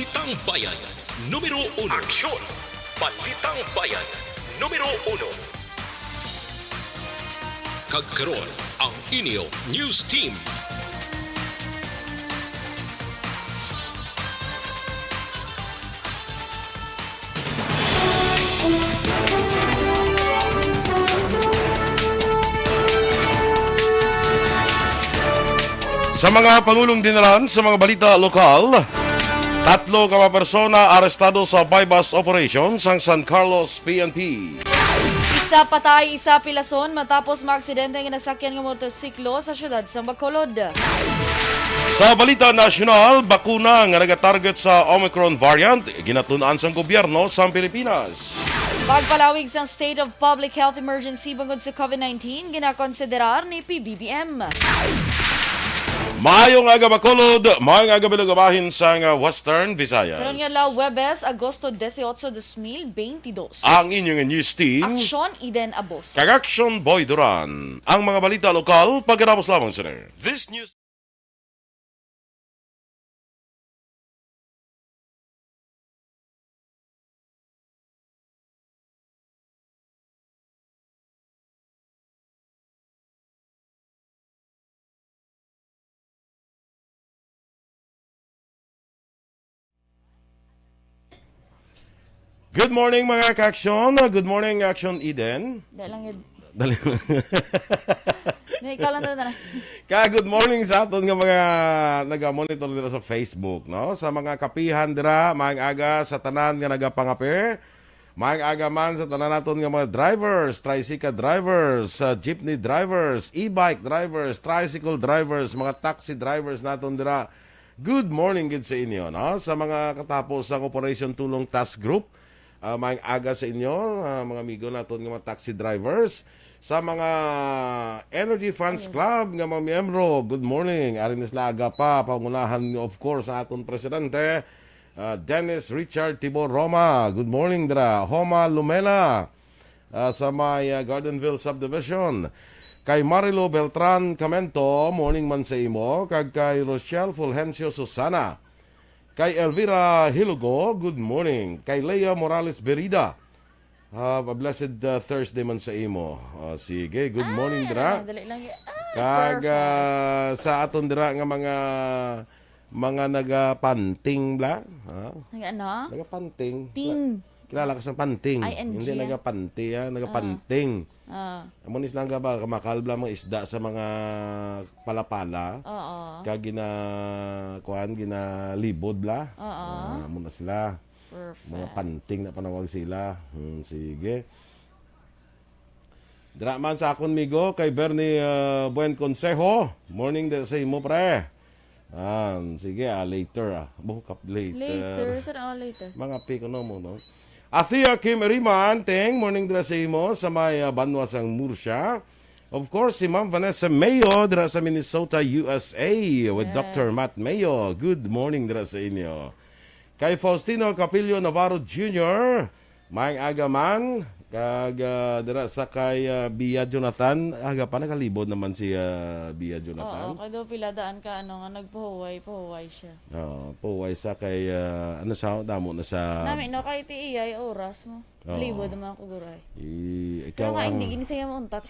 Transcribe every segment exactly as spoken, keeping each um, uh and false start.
Balitang Bayan, numero uno. Aksyon! Balitang Bayan, numero uno. Kag karon, ang inyo news team. Sa mga pangulong dinalan sa mga balita lokal, tatlo ka mga persona arestado sa buy-bust operation sang San Carlos P N P. Isa patay, isa pilason matapos maaksidente ang ginasakyan nga motorsiklo sa siyudad sa Bacolod. Sa balita nasyonal, bakuna nga nagatarget sa Omicron variant, ginatun-an sang gobyerno sa Pilipinas. Pagpalawig sang State of Public Health Emergency bangod sa COVID nineteen ginakonsiderar ni P B B M. Maayong aga, Bacolod. Maayong aga, Bilog, bahin sang, uh, Western Visayas. Karon nga adlaw, Huwebes, Agosto dieciocho, dos mil veintidós. Ang inyong news team, Aksyon, Eden Abos. Kag Aksyon, Boy Duran. Ang mga balita lokal, pagkatapos lamang sini. This news Good morning, mga ka-aksyon. Good morning, Aksyon Eden. Dali lang yun. Dali. Di, ikaw lang tanan. Ka, good morning sa aton nga mga naga-monitor dira sa Facebook, no? Sa mga kapihan dira, maayong aga sa tanan nga nagapangape. Maayong aga man sa tanan naton nga mga drivers, tricycle drivers, uh, jeepney drivers, e-bike drivers, tricycle drivers, mga taxi drivers naton dira. Good morning gid sa inyo, no? Sa mga katapos sang Operation Tulong Task Group, ah, maayong aga sa inyo, ah, mga amigo naton nga mga taxi drivers. Sa mga Energy Fans Club nga mga miyembro, good morning. Ari na sila aga pa, pangunahan, of course, ang aton presidente, ah, Dennis Richard Tibor Roma. Good morning, dira. Homa Lumela, ah, sa may, ah, Gardenville Subdivision. Kay Marilo Beltran Camento, morning man sa imo. Kag kay Rochelle Fulgencio Susana. Kay Elvira Hilugo, good morning. Kay Lea Morales Berida, ah, a blessed, ah, Thursday man sa imo. Ah, sige, good morning, dira. Ay, ano, dali lang y-, ay, kag, perfect. Ah, sa aton dira nga mga, mga nagapanting bla, ha? Nag-ano? Nagapanting. Ting. Kilala ka sa panting. I N G, hindi ah. Nagapanti, ah, nagapanting. Ah. Amo ni sila nga ba, kamakal bla mga isda sa mga palapala. Oo. Kag gina-, kuan, ginalibod bla. Oo. Ah, amo na sila. Perfect. Mga panting na panawag sila. Hmm, sige. Dira man sa akon migo kay Bernie, ah, Buen Consejo. Morning dira sa imo, pre. Ah, sige, ah, later, ah. Buhok up later. Later, sir, oh, later. Mga piko no mo, no? Athea Kim Eriman, teng, morning dira sa imo, sa may, ah, banwa sang Murcia. Of course, si Ma'am Vanessa Mayo dira sa Minnesota, U S A, with Yes. Doctor Matt Mayo. Good morning dira sa inyo. Kay Faustino Capillo Navarro Junior, maayong aga man. Kag, ah, dira sa kay, ah, Bia Jonathan, aga pa, nakalibod naman si, ah, Bia Jonathan. Oo, kay daw pila daan ka, ano, nga nagpahuway, pahuway siya. Oo, pahuway sa kay, ah, ano sa, damo na sa Nami, no, kay ti iyay oras mo. Oo. Libod naman ako, guray. I-, Pero ikaw nga, ang hindi, gini siya mauntat.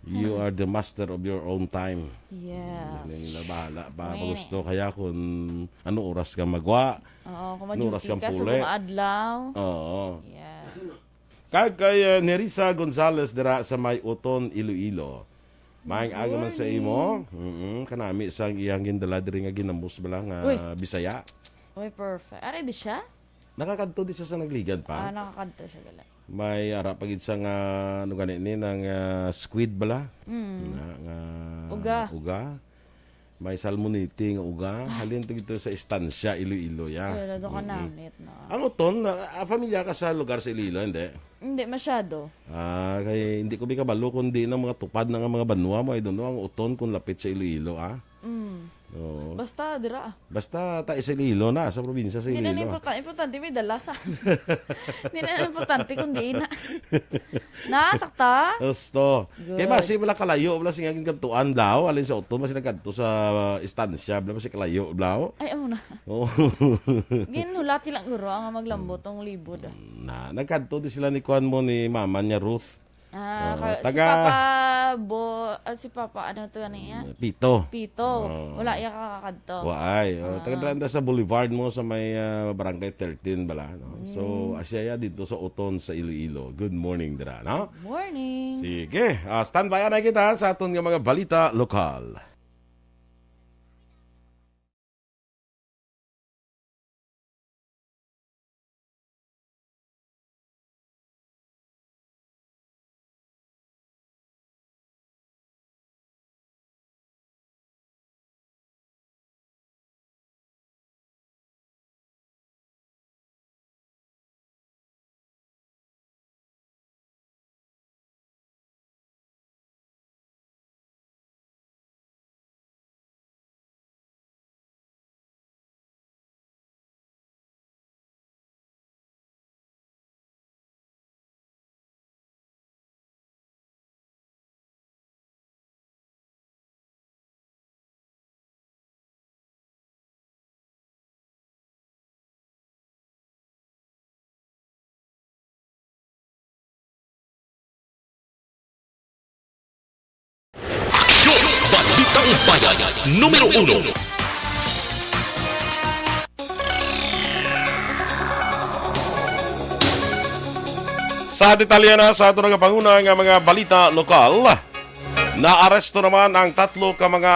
You are the master of your own time. Yes. Hindi nila bahala pa. Wait. Gusto kaya kung ano oras ka magwa, Oo, kung ano oras ma-duty kang ka, so puli. Kumaadlaw. Oo. Yeah. Kag kay, uh, Nerissa Gonzalez dira sa may Oton, Iloilo. Maayong aga man sa imo. Mm-mm. Kanami sang iyang gindala diri nga ginamos bala nga Uy. Bisaya. Uy, perfect. Ari di siya? Nakakadto di siya sa Nagligad pa? Ah, nakakadto siya, gala. May ara pa gid sa nga, ano gani ni, nang, ah, squid bala? Mm. Nga, nga Uga. Uga. May salmonite nga uga. Ah. Halin to gito sa Estancia, Iloilo, ya. Ay, wala daw Mm-mm. kanamit, no? Ang Oton, ah, familiar ka sa lugar sa Iloilo, hindi? Hindi masyado. Ah, kay hindi ko bi kabalo kung di na mga tupad na nga mga banwa mo, I don't know, ang Oton kung lapit sa Iloilo, ah. Mm. Oo. Basta, dira. Basta ta sa Iloilo na, sa probinsya sa Hindi na Iloilo. Importante, importante may dala sa. Hindi na importante kung diin na. Na, sakta? Gusto. Good. Kaya basi wala kalayo, wala sing agin kadtuan, blaw. Alin sa Oton, basi nagkadto sa istansya, blaw, basi kalayo, blaw. Ay, amo na. Oo. Ginhulati lang, guro, ang maglambot, ang libod, ah. Na, nagkadto di sila ni kuan mo, ni mama niya, Ruth. Ah, Oo, ka- si taga- Papa Bo, ah, si Papa, ano to, ano niya? Pito. Pito. Oo. Wala iya kakakadto. Waay. Oh, Ah. taga dira sa Boulevard mo sa may, ah, Barangay thirteen bala, no? So, Mm. asya ya dito sa Oton sa Iloilo. Good morning dira, no? Morning. Sige. Ah, standby na kita sa aton nga mga balita lokal. Aksyon! Balitang Bayan, numero uno. Sa detalye na sa ato nagapanguna nga mga balita lokal, naaresto naman ang tatlo ka mga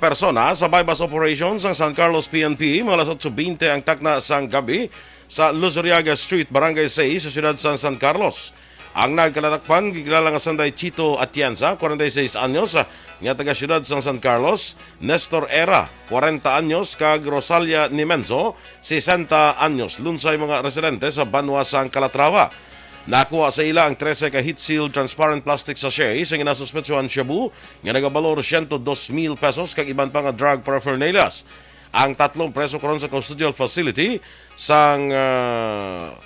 persona sa buy-bust operation sang San Carlos P N P. Mga alas otso bente ang takna sang gabi sa Luzuriaga Street, Barangay six, sa siyudad sang San Carlos. Ang nagkalatakpan, gikilala nga sanday Chito Atienza, kwarenta y seis anyos, nga taga siyudad sang San Carlos, Nestor Era, kwarenta anyos, kag Rosalia Nimenzo, sesenta anyos. Lunsay mga residente sa banwa sang Calatrava. Nakuha sa ila ang trese ka heat-sealed transparent plastic sachet sa ginasuspetsuhan shabu nga nagabalor siyento dos mil pesos kag iban pa nga drug paraphernalias. Ang tatlong preso karon sa custodial facility sang, ah,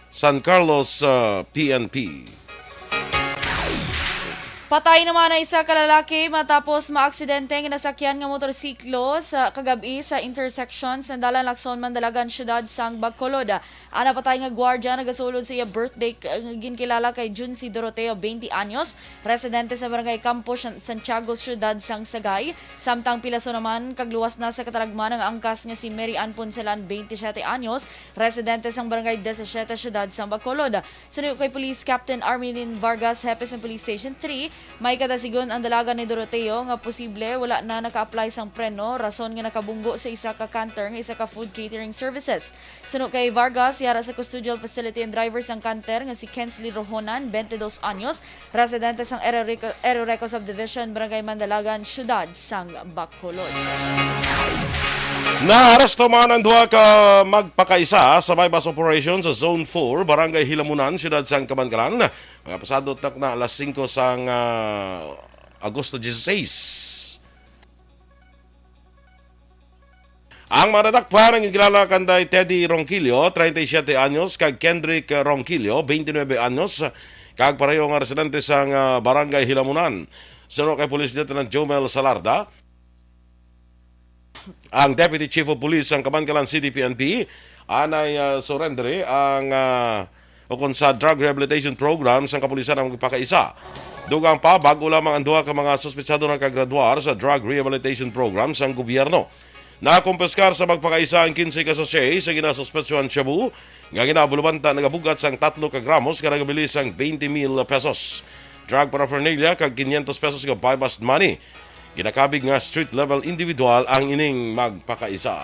San Carlos, ah, P N P. Patay naman ang isa ka lalaki matapos maaksidente ang nasakyan nga motorsiklo sa kagab-i sa intersection sa Dalan Lacson, Mandalagan, siyudad sang Bacolod. Ang napatay nga gwardiya nagasulod sa iya birthday, k-, ginkilala kay Junsi Doroteo, twenty anyos, residente sa Barangay Campo, San-, Santiago, siyudad sang Sagay. Samtang pilaso naman kag luwas na sa katalagman ang angkas nga si Mary Ann Poncelan, twenty-siyete anyos, residente sang Barangay Disisiete, siyudad sang Bacolod. Suno kay Police Captain Arminin Vargas, hepe sang Police Station three, may kadasigon ang dalaga ni Doroteo nga posible wala na naka-apply sang preno, rason nga nakabunggo sa isa ka canter nga isa ka food catering services. Suno kay Vargas, yara sa custodial facility ang driver sang canter nga si Kensley Rohonan, twenty-dos anyos, residente sang Eroreco, Eroreco Subdivision, Barangay Mandalagan, siyudad sang Bacolod. Naaresto man ang duha ka magpakaisa sa buy-bust operation sa Zone four, Barangay Hilamunan, siyudad sang Kabankalan, nga pasado takna alas singko sang, ah, Agosto dieciséis. Ang mga nadakpan ang gilala kanday Teddy Ronquillo, treinta y siete anyos, kag Kendrick Ronquillo, veintinuebe anyos, kag pareho nga residente sang, ah, Barangay Hilamunan. Suno kay Police Lieutenant Jomel Salarda, ang Deputy Chief of Police sang Kabankalan City P N P, anay, ah, surrendere ang, ah, ukon sa drug rehabilitation program sang kapulisan ang magpakaisa. Dugang pa, bag-o lamang ang duha ka mga suspetsado nakagraduar sa drug rehabilitation program sang gobyerno. Nakumpiskar sa magpakaisa ang quince ka sachet sa ginasuspetsyohan shabu nga ginaabulabanta nagabug-at sang tatlo ka gramos nga nagabilis sang twenty mil pesos. Drug paraphernalia kag quinientos pesos nga buy-bust money. Ginakabig nga street level individual ang ining magpakaisa.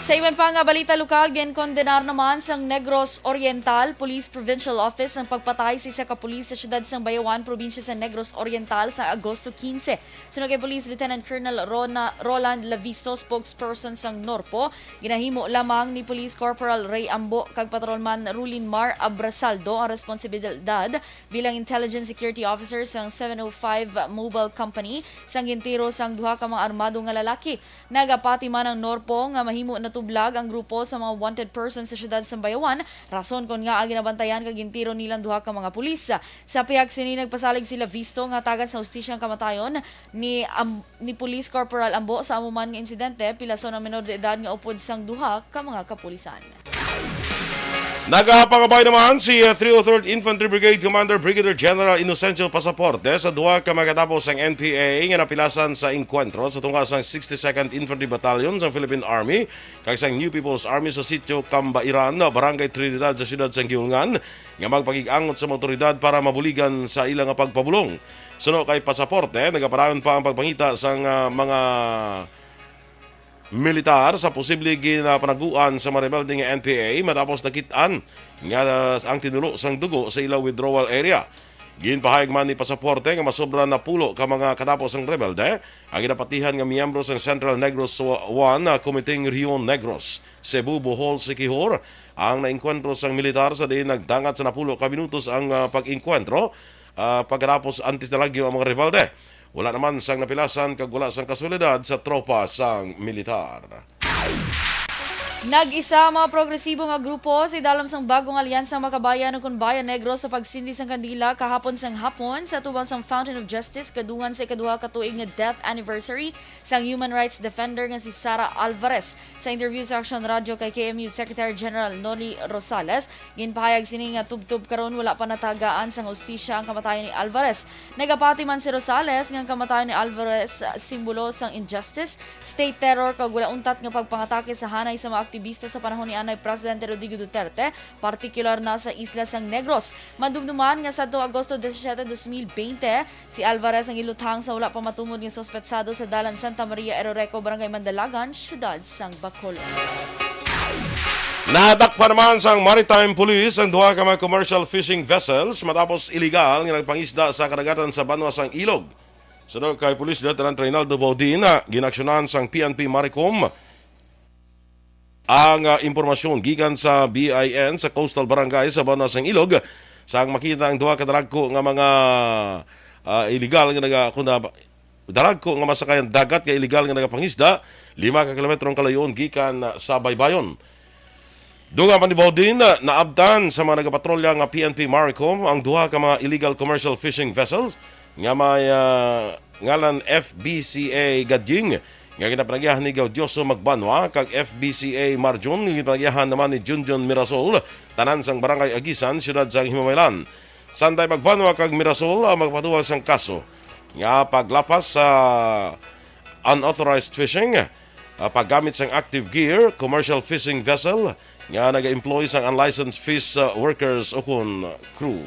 Sa iban pa nga balita lokal, ginkondenar naman sang Negros Oriental Police Provincial Office ang pagpatay sa isa ka pulis sa siyudad sang Bayawan, probinsya sa Negros Oriental, sa Agosto quince. Suno kay Police Lieutenant Colonel Rona, Roland Lavisto, spokesperson sang NORPO, ginahimo lamang ni Police Corporal Ray Ambo kag Patrolman Rulin Mar Abrasaldo ang responsibilidad bilang Intelligence Security Officer sang seven oh five Mobile Company sang gintiro sang duha ka mga armado nga lalaki. Nagapati man ang NORPO nga mahimo natublag ang grupo sa mga wanted persons sa siyudad sa Bayawan, rason kon ngaa ginabantayan kag gintiro nilang duha ka mga pulis. Sa pihak sini, nagpasalig si Lavisto nga hatagan sa hustisya ang kamatayon ni, am-, ni Police Corporal Ambo sa amo man nga insidente, pilason ang menor de edad nga upod sang duha ka mga kapulisan. Nagapangabay naman si, uh, three oh third Infantry Brigade Commander Brigadier General Inocencio Pasaporte sa duha ka mga katapo sang N P A nga napilasan sa engkwentro sa tunga sang sixty-second Infantry Battalion sang Philippine Army kag sang New People's Army sa Sitio Cambairan, Barangay Trinidad sa siyudad sang Guiulngan, nga magpakig-angot sa mga awtoridad para mabuligan sa ila nga pagpabulong. Suno kay Pasaporte, nagapadayon pa ang pagpangita sang, uh, mga militar sa posible ginapanaguan sa mga rebelde nga N P A matapos nakit-an nga, uh, ang tinulo sang dugo sa ila withdrawal area. Ginpahayag man ni Pasaporte nga masobra napulo ka mga katapo sang rebelde ang ginapatihan nga miyembro sang Central Negros One, uh, Committee Region Negros, Cebu, Bohol, Siquijor ang naengkwentro sang militar, sa diin nagdangat sa napulo ka minutos ang, uh, pag-engkwentro, uh, pagkatapos antes nalagyo ang mga rebelde. Wala naman sang napilasan kag wala sang kasualidad sa tropa sang militar. Nag-isa ang mga progresibo nga grupo sa idalom sang bag-o nga Alyansa Makabayan ukon Bayan Negros sa pagsindi sang kandila kahapon sang hapon sa atubang sang Fountain of Justice kadungan sa ikaduha ka tuig nga death anniversary sang human rights defender nga si Sara Alvarez. Sa interview sa Aksyon Radyo kay K M U Secretary General Noli Rosales, ginpahayag sini nga tubtob karon wala pa natagaan sang hustisya ang kamatayon ni Alvarez. Nagapati man si Rosales nga ang kamatayon ni Alvarez simbolo sang injustice, state terror, kag wala untat nga pagpangatake sa hanay sa mga aktibista sa panahon ni anay Presidente Rodrigo Duterte, partikular na sa isla sang Negros. Madumduman nga sadto Agosto disisiete, dos mil bente, si Alvarez ang giluthang sa wala pa matumod nga suspetsado sa Dalan Santa Maria Eroreco, Barangay Mandalagan, siyudad sang Bacolod. Nadakpan naman sang Maritime Police ang duha ka mga commercial fishing vessels matapos iligal nga nagpangisda sa kadagatan sa banwa sang Ilog. Suno kay Police Lieutenant Reynaldo Baudin, ah, ginaksyonan sang P N P Maricom ang, ah, impormasyon gikan sa B I N sa Coastal Barangay sa banwa sang Ilog, sang makita ang duha ka dalagko nga mga, ah, iligal nga naga-, kun na-, dalagko nga masakayan dagat nga iligal nga nagapangisda lima ka kilometro ang kalayoon gikan sa baybayon. Dungan pa ni Baudin, naabtan sa mga nagapatrolya nga P N P Maricom ang duha ka mga illegal commercial fishing vessels nga may, ah, ngalan F B C A Gadying nga ginapanagyahan ni Gaudioso Magbanwa kag F B C A Marjun nga ginapanagyahan naman ni Junjun Mirasol, tanan sang Barangay Agisan, siyudad sang Himamaylan. Sanday Magbanwa kag Mirasol ang magpatuwag sang kaso nga paglapas sa unauthorized fishing, ah, paggamit sang active gear, commercial fishing vessel nga naga-employ sang unlicensed fish, ah, workers ukon crew.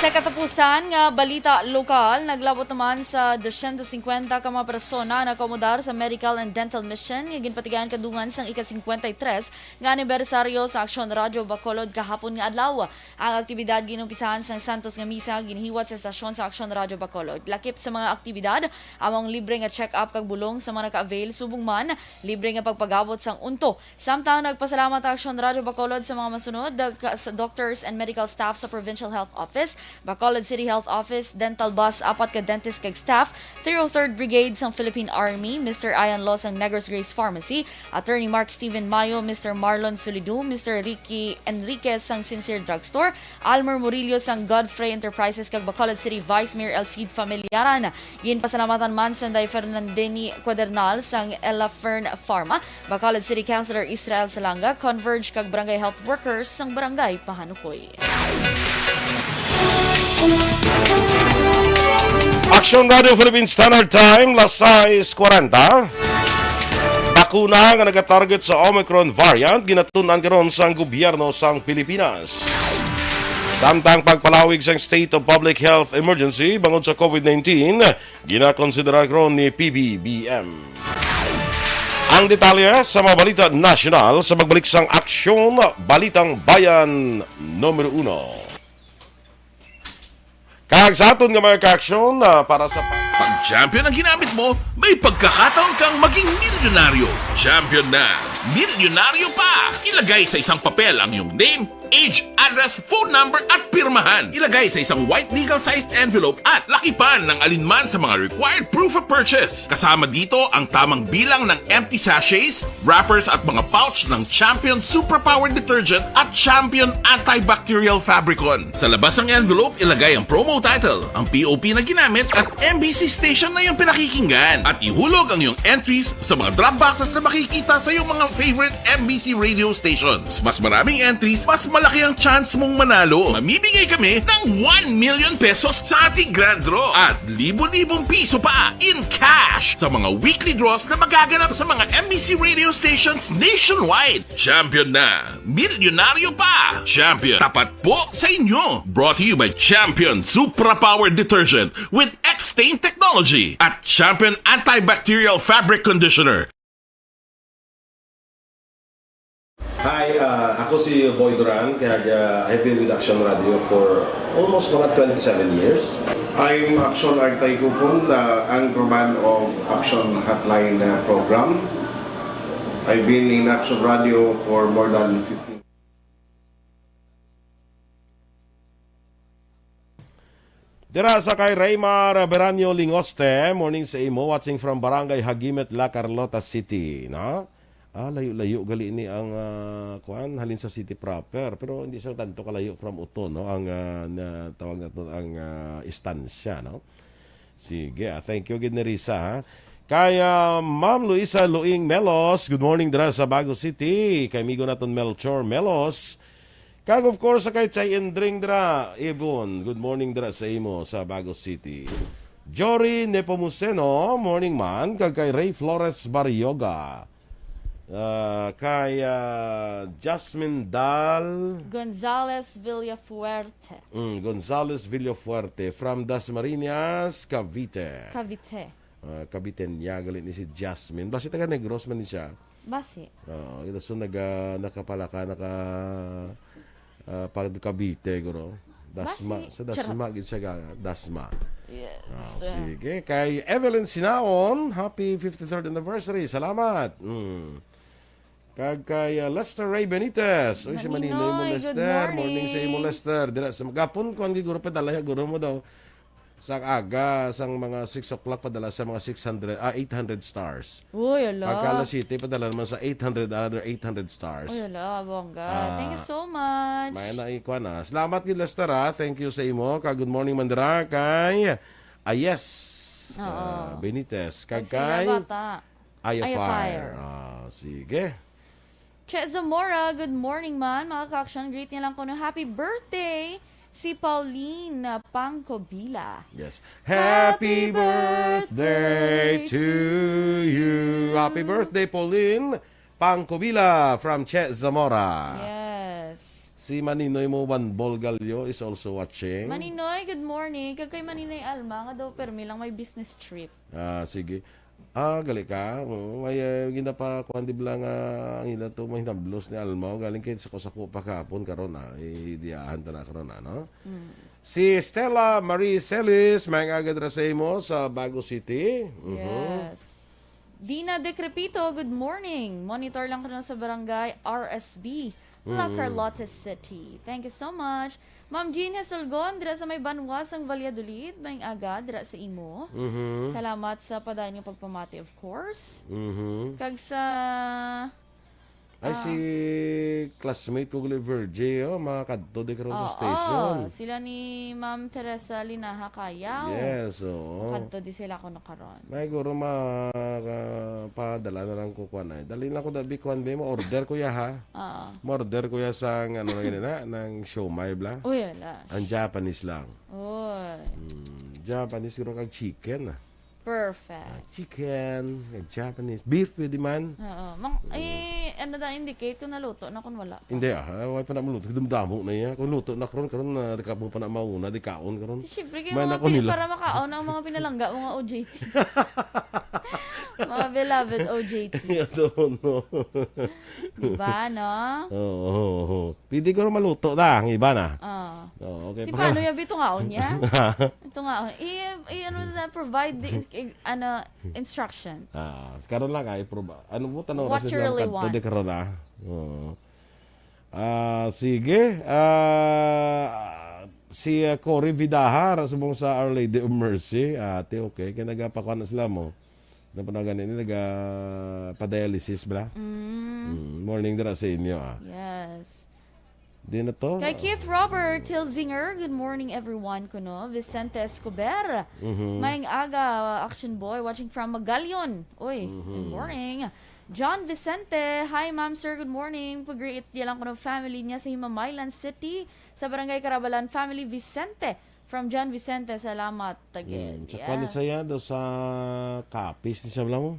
Sa katapusan nga balita lokal, naglabot naman sa dosyentos singkwenta ka mga persona ang nakaumodar sa medical and dental mission nga ginpatigayan kadungan sang ika-singkwenta y tres nga anibersaryo sa Aksyon Radyo Bacolod kahapon nga adlaw. Ang aktibidad ginumpisahan sang santos nga misa nga ginhiwat sa estasyon sa Aksyon Radyo Bacolod. Lakip sa mga aktibidad amo ang libre nga check-up kag bulong sa mga naka-avail, subong man libre nga pagpag-abot sang unto. Samtang nagpasalamat ang Aksyon Radyo Bacolod sa mga masunod, dag-, sa doctors and medical staff sa Provincial Health Office, Bacolod City Health Office, dental bus, apat ka dentist kag staff, three oh third Brigade sang Philippine Army, Mister Ian Law sang Negros Grace Pharmacy, Attorney Mark Steven Mayo, Mister Marlon Solido, Mister Ricky Enriquez sang Sincere Drugstore, Almer Murillo sang Godfrey Enterprises kag Bacolod City Vice Mayor Elcid Familiaran. Ginpasalamatan man Sanday Fernandini Cuadernal sang Ella Fern Pharma, Bacolod City Councilor Israel Salanga, Converge kag barangay health workers sang Barangay Pahanukoy. Aksyon Radio Philippine Standard Time, las sais kwarenta. Bakuna nga nagatarget sa Omicron variant ginatun-an karon sang gobyerno sang Pilipinas. Samtang pagpalawig sang State of Public Health Emergency bangod sa COVID nineteen, ginakonsiderar karon ni P B B M. Ang detalye sa mga balita nasyonal sa pagbalik sang Aksyon Balitang Bayan numero uno. Kag sa aton nga mga kaaksyon, ah, para sa pa- Pag champion ang ginamit mo, may pagkakataon kang maging milyonaryo. Champion na, milyonaryo pa! Ilagay sa isang papel ang iyong name, age, address, phone number, at pirmahan. Ilagay sa isang white legal-sized envelope at lakipan ng alinman sa mga required proof of purchase. Kasama dito ang tamang bilang ng empty sachets, wrappers, at mga pouch ng Champion Superpower Detergent at Champion Antibacterial Fabricon. Sa labas ng envelope, ilagay ang promo title, ang P O P na ginamit, at M B C station na iyong pinakikinggan. At ihulog ang iyong entries sa mga drop boxes na makikita sa iyong mga favorite M B C radio stations. Mas maraming entries, mas malaki ang chance mong manalo. Mamimigay kami ng one million pesos sa ating grand draw at libo-libong piso pa in cash sa mga weekly draws na magaganap sa mga M B C radio stations nationwide. Champion na! Milyonaryo pa! Champion, tapat po sa inyo! Brought to you by Champion Supra Power Detergent with X-Stain Technology at Champion Antibacterial Fabric Conditioner. Hi, ah, ako si Boy Duran, kag, ah, I've been with Action Radio for almost mga twenty-seven years. I'm Action Artay Kupon, uh, anchorman of Action Hotline, uh, program. I've been in Action Radio for more than fifteen. Dira sa kay Raymar Beranyo Lingoste, morning sa imo, watching from Barangay Hagimet, La Carlota City, no? Ah, layo-layo gali ni ang, ah, kuan, halin sa city proper, pero hindi sa tanto kalayo from Uton, no? Ang, ah, na, tawag nato ang, ah, istansya, no? Sige, ah, thank you gid ni Risa, ha? Kay, ah, Ma'am Luisa Luing Melos, good morning dira sa Bago City. Kay amigo naton Melchor Melos. Kag of course, sa kay Chay Indring dira, Ibon, good morning dira sa imo sa Bago City. Jory Nepomuceno, morning man. Kag kay Ray Flores Barrioga. Ah, kay, ah, Jasmine Dal. Gonzales Villafuerte. Mm, Gonzales Villafuerte from Dasmariñas, Cavite. Cavite. Ah, Caviteña gali ni si Jasmine. Basi taga Negros man ni siya. Basi. Oo, ito so naga, nakapalaka, naka, ah, pag Cavite, guro. Dasma, Basi. sa Dasma, Charot. gid siya ga, Dasma. Yes. Ah, sige. Kay Evelyn Sinaon, happy fifty-third anniversary. Salamat. Mm. Kag kay, ah, Lester Ray Benitez. Uy, si Maninoy mo, Maninoy, good Lester. Morning sa imo, morning. Lester. Dira sa gapon, kuan gid, guro, padala, guro mo daw. Sa aga, sang mga six o'clock, padala sa mga six hundred, ah, eight hundred stars. Uy, ala. Pagka alas siyete, padala naman sa eight hundred, another eight hundred stars. Uy, ala, bongga. Ah, Thank you so much. May na ikuha na. Salamat gid, Lester, ha. Thank you sa imo. Ka good morning, Mandra, kay Ayes, Oo. ah, Benitez. Kag Kag sila kay bata. Aya Aya Fire. Fire. Ah, sige. Che Zamora, good morning man. Mga ka-action, greet niya lang ko no happy birthday si Pauline Pangkobila. Yes. Happy Happy birthday birthday to to you. Happy you. birthday, Pauline Pangkobila from Che Zamora. Yes. Si Maninoy mo, Juan Bolgallo is also watching. Maninoy, good morning. Kag kay Maninoy Alma, nga daw permi lang may business trip. Ah, sige. Ah, gali ka. Oo, may, eh, ginapakuan di bala nga ang ila to, may hinablos ni Alma. Galing kay sa kusako pa kahapon karon, ah. Idiyahan ta na karon, ano? Mm. Si Stella Marie Celis, may agad ra sa imo sa Bago City. Mhm. Yes. Dina Decrepito, good morning. Monitor lang ko sa barangay R S B, La Mm. Carlota City. Thank you so much. Ma'am Jean Hesulgon, dira sa may banwa sang Valladolid, may aga dira sa imo. Mhm. Salamat sa padayon nga pagpamati, of course. Mhm. Kag sa, Ay, ah, si classmate ko gali, Virgie, oh, mga kadto di karon sa Oo, station. Sila ni Ma'am Teresa Linaha Kayaw. Yes, oo. Kadto di sila kuno karon. May guro ma-, ka-, padala na lang ko kuan ay. Dali lang ko dabi kuan be mo order ko ya ha. Oo. Mo order ko ya sang ano lang yun na, nang siomai bla. Uy, ala. Ang Japanese lang. Uy. Hmm, Japanese guro kag chicken. Ah, Perfect. chicken, kag Japanese. Beef, pwede man. Oo. Mang, Mm. eh, ano na indicate kung naluto na kung wala pa? Hindi ah, wala pa na maluto. Dumdamo na iya. Kung luto na karon, karon na di ka mo pa na mauna, di kaon karon. Siyempre, kay May mga nako pin-, nila. para makaon ang mga pinalangga, mga O J T. Mga beloved O J T. I don't know. Di ba, no? Oo, oo, oo. Pwede ko maluto na ang iba na. Ah. Oo, okay. Di, paano yung bitungaon niya? Bitungaon. I, i, ano na, provide the, i, ano, instruction. Ah, karon lang ay proba. Ano mo, tanong What oras you sila really kadto want. Di karon, ah? Oo. Ah, sige. Ah, si, ah, Cory Vidaha, subong sa Our Lady of Mercy. Ate, okay. Kaya nagapakuha na sila mo. Napanagan ini, naga-, pa-dialysis bala. Mm. Mm, morning dira sa inyo, ah. Yes. Di na to. Kay Keith Robert Hilzinger, "Good morning, everyone," kuno. Vicente Escobar, Mhm. "Maayong aga, Action Boy, watching from Magallon." Uy, good Mhm. morning. John Vicente, "Hi, ma'am, sir, good morning. Pag-greet niya lang kuno family niya sa Himamaylan City, sa Barangay Carabalan family, Vicente." From John Vicente, salamat, tagid. Hmm, sa kwan ni Yes. saya, do sa Capiz ni siya, bala mo?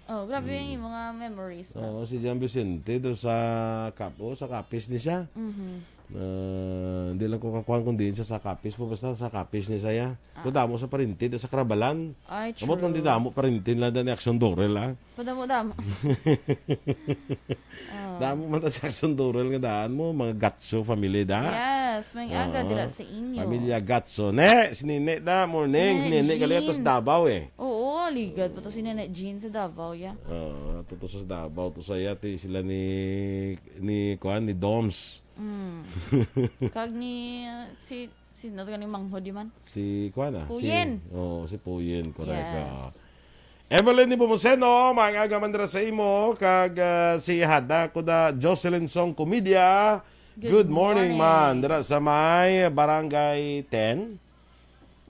Oh, grabe yung mga memories na. Oo, si John Vicente, do sa Cap-, oh, sa Capiz ni siya. Mhm. Ah, hindi lang ko kakuan kung diin siya sa Capiz po, basta sa Capiz ni saya. Ah. Kung damo sa parinti, do sa Carabalan. Ay, Amot lang di true. Damo parinti nila, dan ni Action Dorel, ah. Madamo-damo. Oh. Damo man ta sa Action Dorel nga daan mo, mga Gatso family da. Yes, may aga Oo. Dira sa inyo. Pamilya Gatso. Ne, si Nene da, morning. Nene Si Nene, gali ato sa Jean. Davao eh. Oo, ligad pa to si Nene Jean sa Davao, ya. Oo, ato to sa Davao, to sa yati sila ni, ni, kuan, ni Doms. Mm. Kag ni, uh, si, si, ano to, ni Manghod, di man? Si, kuan, ah, si Puyen. Oo, si Puyen, correct, Yes. ah. Evelyn Nepomuceno, maayong aga man dira sa imo, kag, ah, si Hada Kuda Jocelyn Song Comedia. Good Good morning, morning. Man. Dira sa may Barangay ten.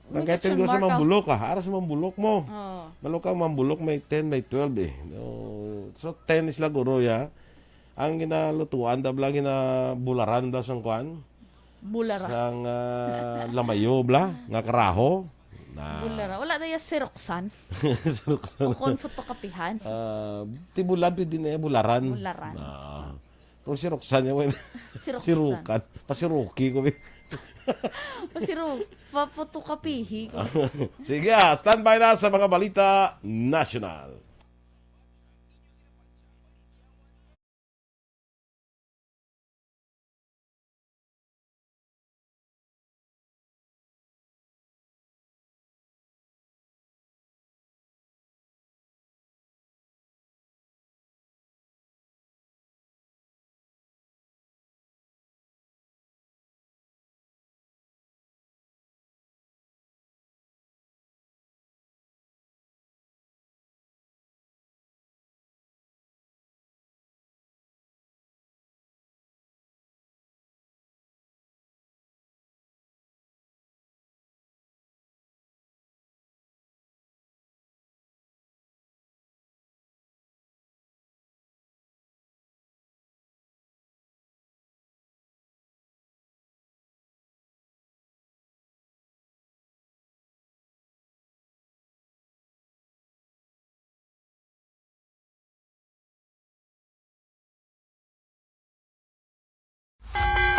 May Barangay ten, question dira sa mark, ah. Mambulok, ah. Ara sa Mambulok mo. Oo. Malukang Mambulok, may ten, may twelve, eh. No, so, ten is laguro, ya. Ang ginalutuan, da bala, ginabularan, da, sang kuan? Bularan. Sang, ah, lamayo, bala, nga karaho. Na. Bularan. Wala na yung siruksan. Siruksan. O kung fotokopihan. Ah, ti bulan, pwede na yung bularan. Bularan. Ah. Pero siruksan niya, wala. Siruksan. Sirukan. Pasiruki ko, eh. Pasiru-, paputukapihi ko. Sige, ah, standby na sa mga balita national.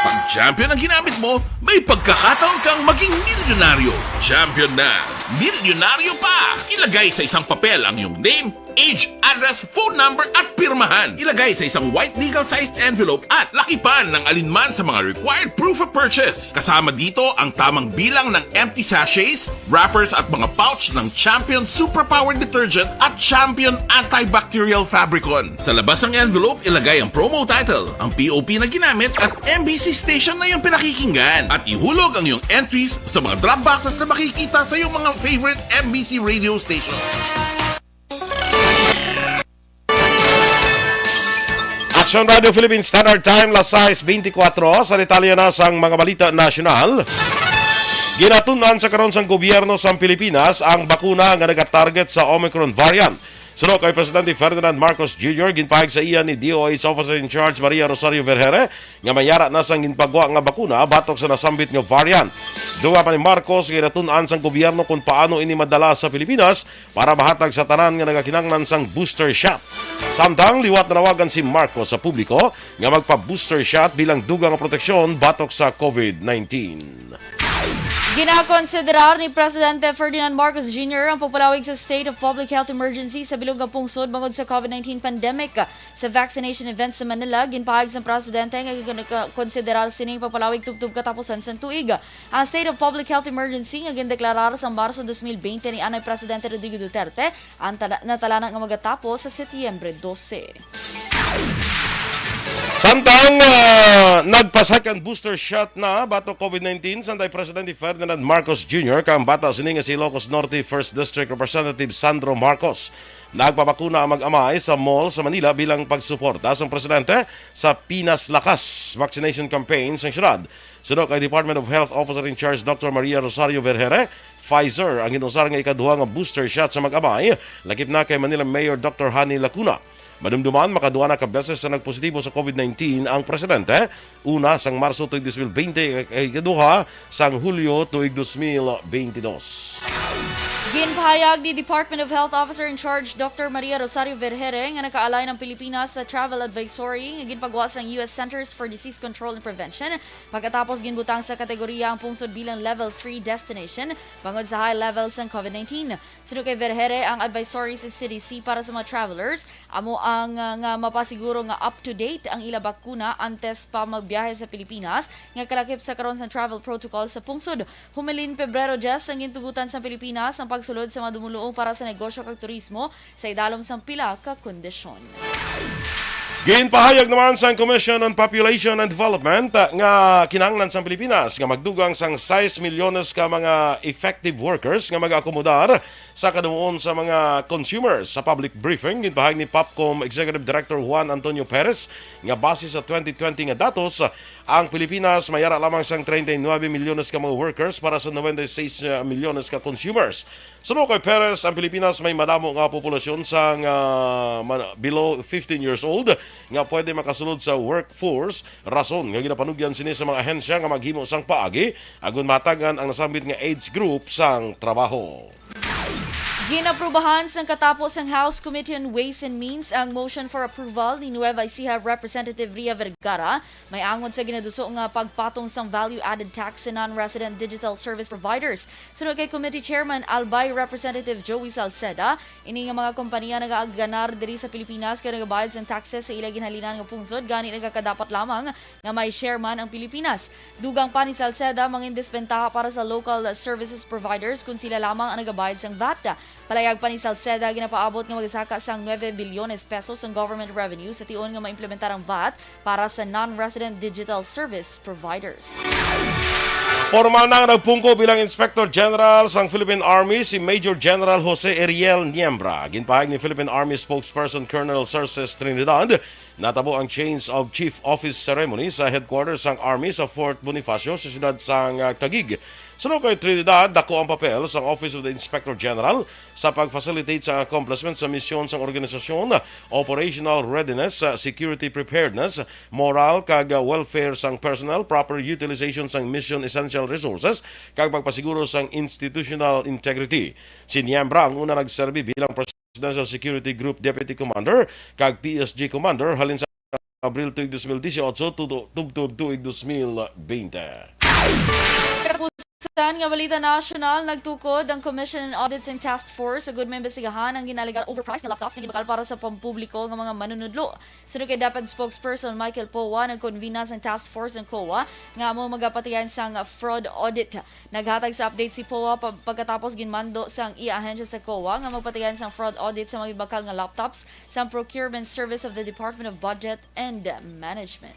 Pag champion ang ginamit mo, may pagkakataon kang maging milyonaryo. Champion na, milyonaryo pa! Ilagay sa isang papel ang iyong name, age, address, phone number, at pirmahan. Ilagay sa isang white legal-sized envelope at lakipan ng alinman sa mga required proof of purchase. Kasama dito ang tamang bilang ng empty sachets, wrappers, at mga pouch ng Champion Superpower Detergent at Champion Antibacterial Fabricon. Sa labas ng envelope, ilagay ang promo title, ang P O P na ginamit, at M B C station na iyong pinakikinggan. At ihulog ang iyong entries sa mga drop boxes na makikita sa iyong mga favorite M B C radio station. Action Radio Philippine Standard Time, las sais beintikwatro. Sa detalye na sang mga balita nasyonal, ginatun-an sa karon sang gobyerno sang Pilipinas ang bakuna nga nagatarget sa Omicron variant. Suno kay Presidente Ferdinand Marcos Junior, ginpahayag sa iya ni D O H Officer in Charge Maria Rosario Vergeire nga may ara na sang ginpagwa nga bakuna batok sa nasambit nga variant. Dugang pa ni Marcos, ginatun-an sang gobyerno kung paano ini madala sa Pilipinas para mahatag sa tanan nga nagakinahanglan sang booster shot. Samtang liwat, nanawagan si Marcos sa publiko nga magpa-booster shot bilang dugang nga proteksyon batok sa COVID nineteen. Ginakonsiderar ni Presidente Ferdinand Marcos Junior ang pagpalawig sa State of Public Health Emergency sa bilog nga pungsod bangod sa COVID nineteen pandemic. Sa vaccination event sa Manila, ginpahayag sa Presidente nga ginakonsiderar sining pagpalawig tubtob katapusan sang tuig. Ang State of Public Health Emergency nga gindeklarar sa Marso dos mil bente ni anay Presidente Rodrigo Duterte ang tala- natalana nga magatapos sa Setyembre dose. Samtang, ah, nagpa-second booster shot na batok COVID nineteen, sanday Presidente Ferdinand Marcos Junior kang bata sini nga si Ilocos Norte First District Representative Sandro Marcos. Nagpabakuna ang mag-amay sa mall sa Manila bilang pagsuporta sang presidente sa Pinas Lakas vaccination campaign sang syudad. Suno kay Department of Health Officer in Charge Doctor Maria Rosario Vergere, Pfizer ang ginusar nga ikaduha nga booster shot sa mag-amay, lakip na kay Manila Mayor Doctor Honey Lacuna. Madumduman, makaduha na ka beses sa nagpositibo sa COVID nineteen ang presidente, una sang Marso tuig dos mil bente, ikaduha sang Hulyo tuig dos mil bente dos. Ginpahayag ni Department of Health Officer in Charge Doctor Maria Rosario Vergere nga nakaalay ang Pilipinas sa travel advisory nga ginpagawa sang U S Centers for Disease Control and Prevention pagkatapos ginbutang sa kategoriya ang pungsod bilang level three destination bangod sa high level sang COVID nineteen. Suno kay Vergere, ang advisory sa C D C para sa mga travelers amo ang, uh, nga mapasiguro nga up to date ang ila bakuna antes pa magbiyahe sa Pilipinas, nga kalakip sa karon sang travel protocol sa pungsod. Humalin Pebrero diyes ang gintugutan sa Pilipinas ang pagsulod sa mga dumuluong para sa negosyo kag turismo sa idalom sang pila ka kondisyon. Ginpahayag naman sang Commission on Population and Development, uh, nga kinahanglan sang Pilipinas nga magdugang sang sais milyones ka mga effective workers nga mag-akomodar sa kadumuon sa mga consumers. Sa public briefing, ginpahayag ni Popcom Executive Director Juan Antonio Perez nga base sa twenty twenty nga datos, ang Pilipinas may ara lamang sang treinta y nueve milyones ka mga workers para sa noventa y seis milyones ka consumers. Suno kay Perez, ang Pilipinas may madamo nga populasyon sang, ah, man-, below fifteen years old nga pwede makasulod sa workforce, rason nga ginapanugyan sini sa mga ahensya nga maghimo sang paagi agon matagan ang nasambit nga age group sang trabaho. Ginaprubahan sang katapo sang House Committee on Ways and Means ang motion for approval ni Nueva Ecija Representative Ria Vergara, may angod sa ginaduso nga pagpatong sang value-added tax sa non-resident digital service providers. Suno kay Committee Chairman Albay Representative Joey Salceda, ini nga mga kompanya nagaaganar diri sa Pilipinas kag nagabayad sang taxes sa ila ginhalinan nga pungsod, gani nagakadapat lamang nga may share man ang Pilipinas. Dugang pa ni Salceda, mangin desbentaha para sa local services providers kon sila lamang ang nagabayad sang vat. Palayag pa ni Salceda, ginapaabot nga magasaka sang nuebe bilyones pesos ang government revenue sa tion nga maimplementar ang vat para sa non-resident digital service providers. Pormal na nga nagpungko bilang Inspector General sang Philippine Army si Major General Jose Ariel Niembra. Ginpahayag ni Philippine Army Spokesperson Colonel Cerces Trinidad, natabo ang change of Chief Office Ceremony sa headquarters sang Army sa Fort Bonifacio sa siyudad sang, ah, Taguig. Suno kay Trinidad, dako ang papel sang Office of the Inspector General sa pag-facilitate sa accomplishment sa misyon sang organisasyon, operational readiness, security preparedness, moral kag welfare sang personnel, proper utilization sang mission essential resources, kag pagpasiguro sang institutional integrity. Si Niembra ang una nagserbi bilang Presidential Security Group Deputy Commander kag P S G Commander halin sa Abril tuig dos mil disiotso tudo-, tubtob tuig dos mil bente. Sa katapusan nga balita nasyonal, nagtukod ang Commission on Audit sang Task Force agud maimbestigahan ang ginalegar overpriced nga laptops nga gibakal para sa pampubliko nga mga manunudlo. Suno kay DepEd spokesperson Michael Poa, nagkonvina sang task force ang COA nga amo magapatigayon sang fraud audit. Naghatag sa update si Poa pa-, pagkatapos ginmando sang iya ahensya sa COA nga magpatigayon sang fraud audit sa mga gibakal nga laptops sang Procurement Service of the Department of Budget and Management.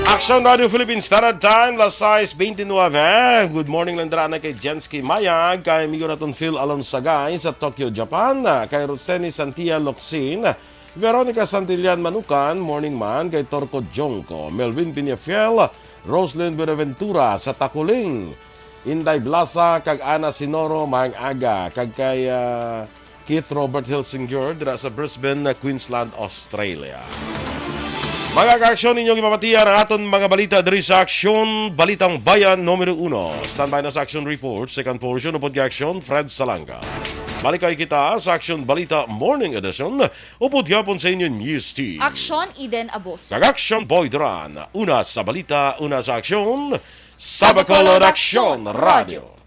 Aksyon Radio Philippines Standard Time, las sais bente nuebe. Good morning lang dira na kay Jensky Mayag, kay amigo naton Phil Alonsagay sa Tokyo, Japan, kay Roseni Santia Locsin, Veronica Santillan Manukan, morning man kay Torco Jongco, Melvin Peñafiel, Roslyn Buenaventura sa Taculing, Inday Blasa kag Ana Sinoro, maayong aga, kag kay, ah, Keith Robert Hilsinger dira sa Brisbane, Queensland, Australia. Mga kaaksyon, ninyo gipamatian ang aton mga balita diri sa Aksyon, Balitang Bayan numero uno. Standby na sa Aksyon Report, second portion, upod kay Aksyon, Fred Salanga. Balik kay kita sa Aksyon Balita Morning Edition. Upod gihapon sa inyo News Team. Aksyon, Eden Aboso. Kag Aksyon Boy Duran. Una sa balita, una sa aksyon. Sa Bacolod Aksyon Radio.